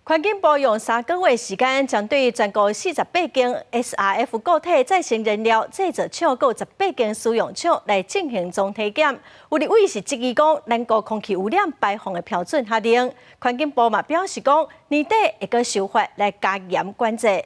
環境部用3個月時間，針對全國48間 SRF 固體再生燃料製造廠，閣18間使用廠來進行總體檢。有立委是質疑講，咱國空氣污染排放的標準較冷。環境部嘛表示講，年底會閣修法來加嚴管制。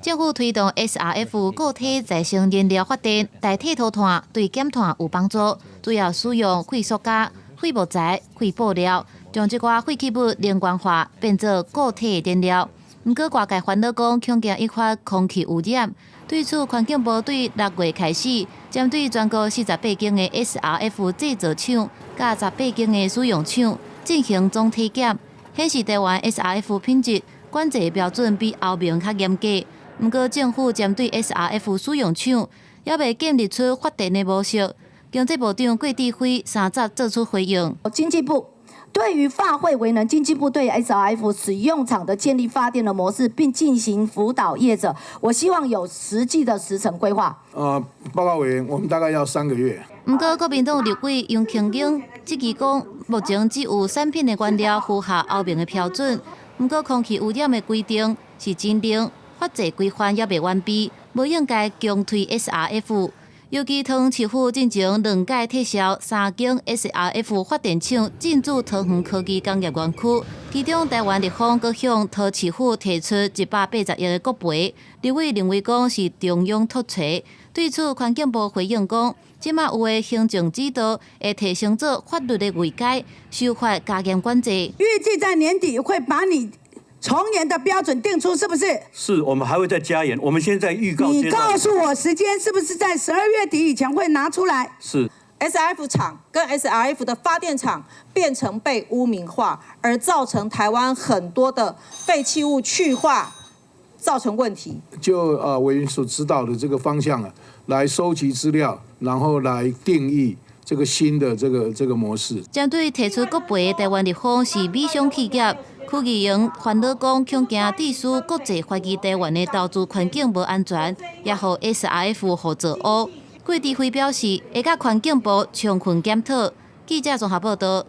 政府推動 SRF 固體再生燃料發電，代替塗炭，對減碳有幫助。主要使用廢塑膠、廢木材、廢布料，將這寡廢棄物能源化，變做固體燃料。毋過外界煩惱講，恐驚引發空氣污染。對此，環境部對6月開始，針對全國48間的 SRF 製造廠，佮18間的使用廠進行總體檢，顯示台灣 SRF 品質管制標準比歐盟較嚴格。毋過政府針對 SRF 使用廠，猶未建立出發電的模式。經濟部長郭智輝30做出回應。經濟部對於化廢為能，經濟部對 SRF 使用廠的建立發電的模式，並進行輔導業者，我希望有實際的時程規劃。報告委員，我們大概要3個月。毋過國民黨立委楊慶英質疑講，目前只有產品的原料符合歐盟的標準，毋過空氣污染的規定是真冷，法制規範猶未完備，無應該強推 SRF。尤其桃園市府進前兩屆撤銷三間 SRF 發電廠進駐桃園科技工業園區，其中台灣立峰閣向桃市府提出180億的國賠，立委認為講是中央托揣。對此，環境部回應講，這馬有的行政指導會提升做法律的位階，修法加嚴管制。預計在年底會把你從嚴的標準定出，是不是？是，我們還會再加嚴。我們現在預告。你告訴我時間，是不是在12月底以前會拿出來？是。 SRF 廠跟 SRF 的發電廠變成被污名化，而造成台灣很多的廢棄物去化造成問題。就委員所指導的這個方向啊，來收集資料，然後來定義這個新的這個模式。針對提出國賠的台灣立峰是米商企業。區議員煩惱講，恐驚致使國際懷疑台灣的投資環境無安全，也予 SRF 予做烏。郭智輝表示，會佮環境部充分檢討。記者綜合報道。